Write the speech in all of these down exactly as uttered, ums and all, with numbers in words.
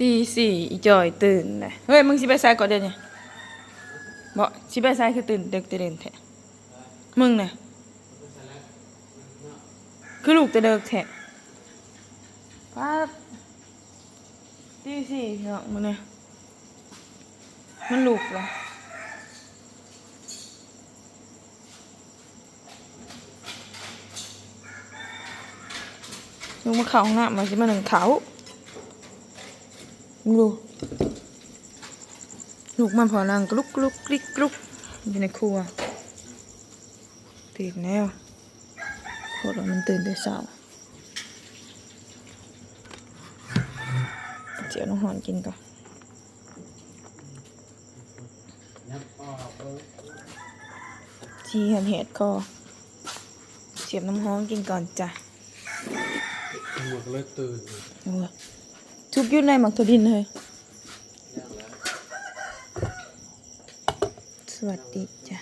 ตีสี่อีจ่อยตื่นเลย เฮ้ย มึงสิไปไสก่อนเดี๋ยวนี้ บ่ สิไปไสคือตื่นดึกแต่เด่นแท้ มึงน่ะ คือลุกแต่ดึกแท้ ป๊าด ตีสี่เนาะ มื้อนี้ มันลุกละ ลุกมาเข้าห้องน้ำ มาสิมานึ่งข้าว ดู ลุกมาพอนั่งกรุกกรุกกริกกรุก อยู่ในครัว ตื่นแล้ว โคตรว่ามันตื่นแต่เช้า เจียวน้ำฮ้อนกินก่อน สิแหดๆ คอ เสียบน้ำฮ้อนกินก่อนจ้ะ มันก็เลยตื่น โอ้ย ทุกอยู่ในหมากถั่วดินเลย สวัสดีจ้ะ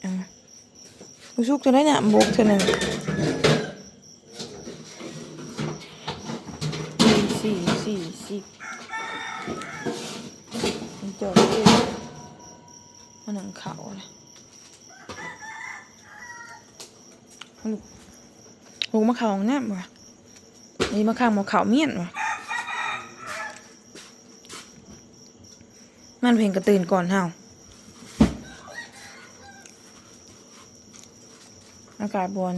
อ่ะ บ่สุกเท่าใดเนี่ย บกเท่านั้น สี่ สี่ สี่ สี่ มันจอดอยู่ มานึ่งข้าวนะ ลูก ลูกมาเข้าห้องน้ำว่ะ นี่มาข้างมาเข้าเมียนว่ะ มันเพิ่นก็ตื่นก่อนเฮา อากาศบ่อน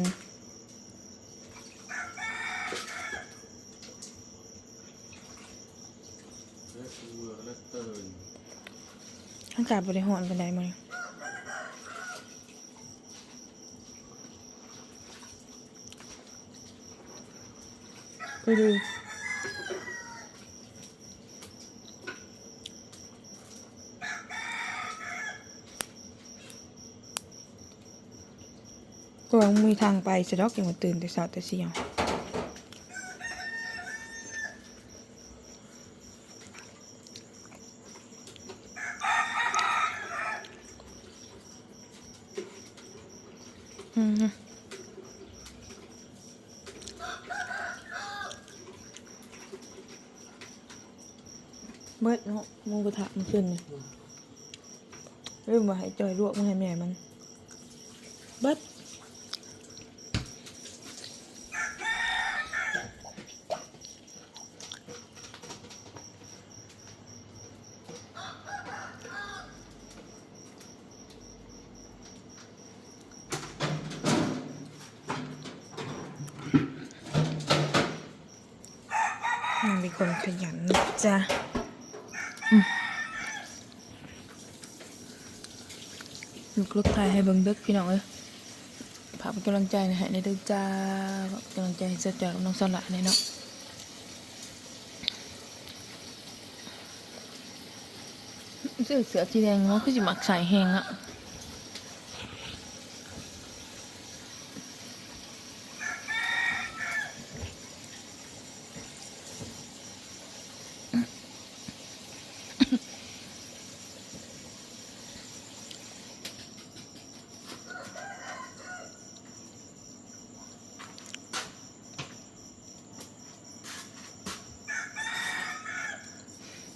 อากาศบ่ได้ร้อนปานใดมื้อนี้ ไปดู ก็มีทางไปซะดอก ยังมาตื่นแต่เช้าแต่เสียง อืม เบิดเนาะ หมูกระทะมื้อคืนนี่ ลืมว่าให้จอยลวกมาให้แม่มัน เบิด นางเป็นคนขยันนะจ๊ะ อืม ลูกๆ ถ่ายให้เบิ่งเด้อพี่น้องเอ้ย ฝากเป็นกำลังใจให้แหน่เด้อจ้า ฝากเป็นกำลังใจให้เจ้าจอยกับน้องสละแหน่เนาะ เสื้อ เสื้อสีแดงเนาะ คือสิมักใส่แฮงอะ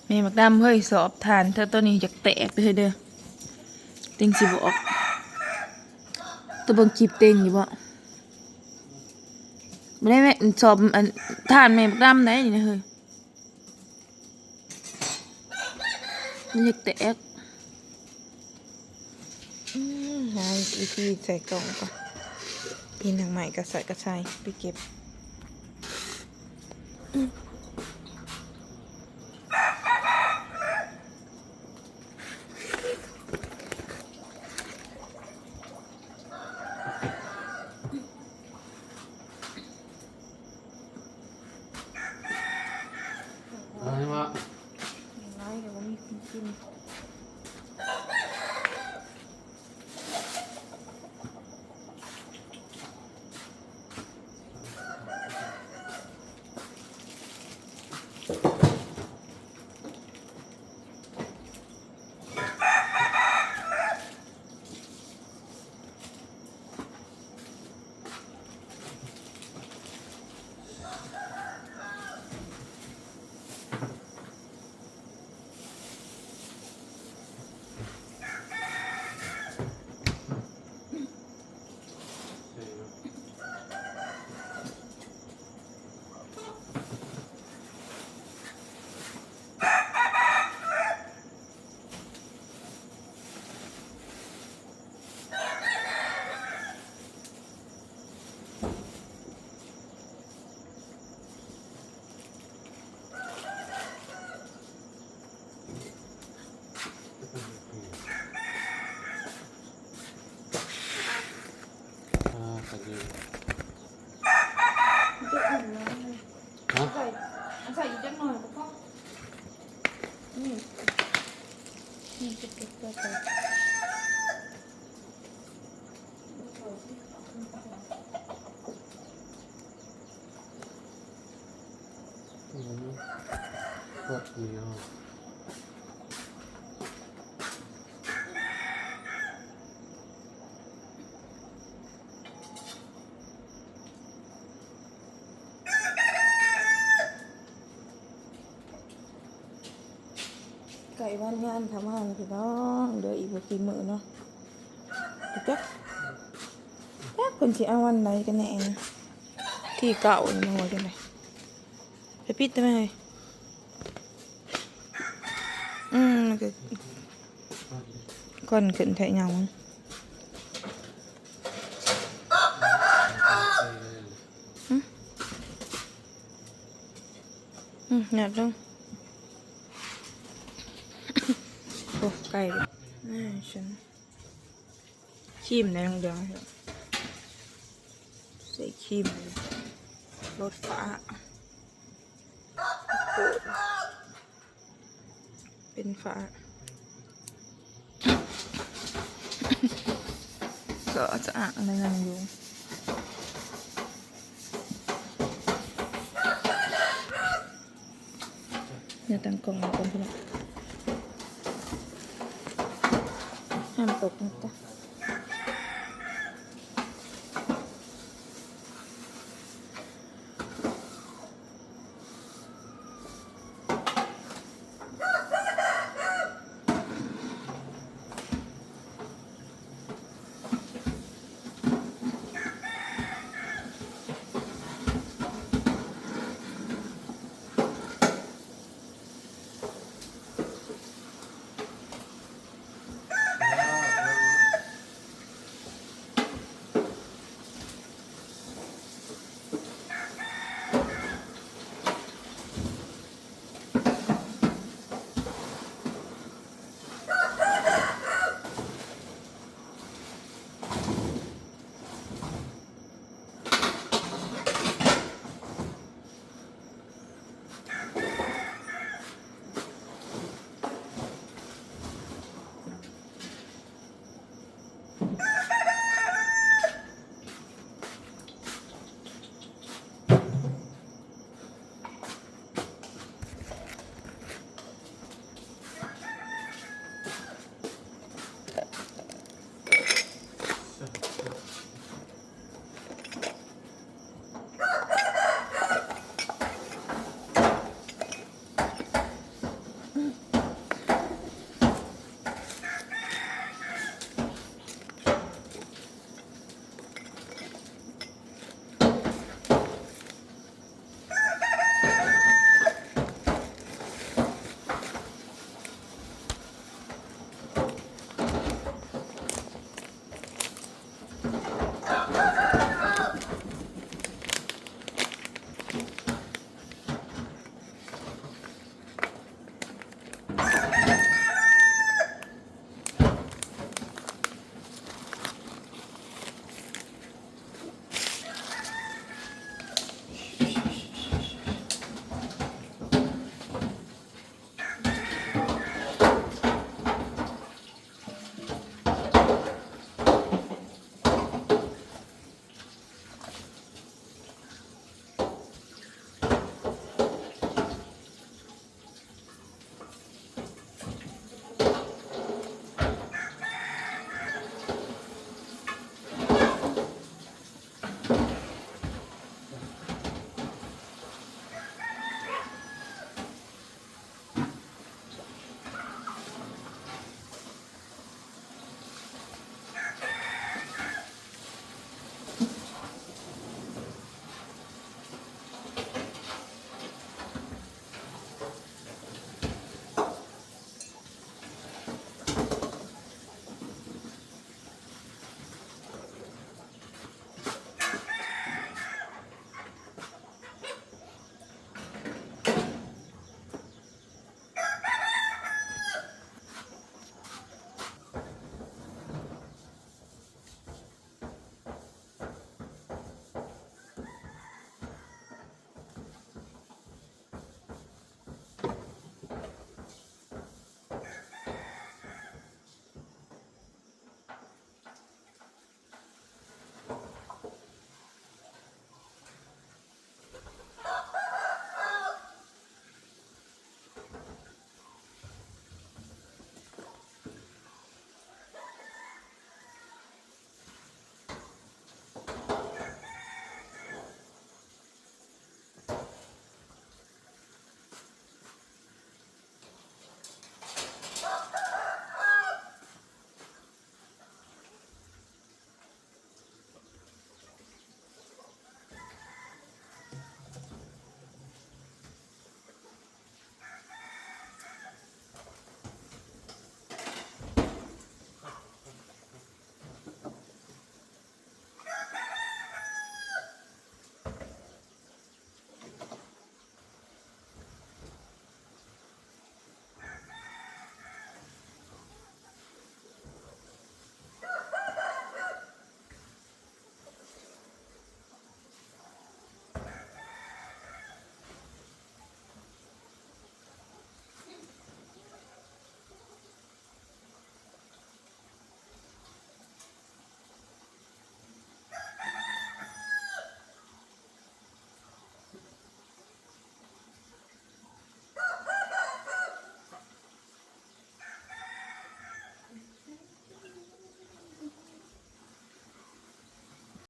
แม่บักดำเฮ้ย สอบถ่านเธอตัวนี้อยากแตกเลยเด้อ เต็งสิบอก ตัวเบิ่งคลิปเต็งอยู่บ่ บ่ได้แม่ สอบอัน ถ่านแม่บักดำได้นี่นะเฮ้ย มันอยากแตก อืม หาวิธีใส่กล่องก่อน ปีนทางใหม่ก็ใส่ก็ใส่ไปเก็บ อืม เอาให้ว่า อย่างน้อยก็บ่มีคนกิน เ ใส่ใส่อีกจักหน่อยก็พอ นี่นี่จะเก็บตัวไป อืม กดนี่ออก ใกล้วันงานทำงานพี่น้อง เดี๋ยวอีกบ่กี่มื้อเนาะ จัก จักเพิ่นสิเอาวันไหนกันแน่นะ ที่เก่านี่มาว่าจังได๋ ไปปิดได้ไหมเฮ้ย อืม มันก็ ก่อนขึ้นแท้หยัง อืม อืม หยัดลง โอ้ ใกล้แล้ว อ่า ฉัน ครีมในน้องเดือน ใส่ครีมเลย ลดฝ้า โอ้ เป็นฝ้า ก็จะอ่างในนั้นอยู่ เดี๋ยวตั้งกล่องไว้ก่อนพี่น้อง ห้ามตกนะจ๊ะ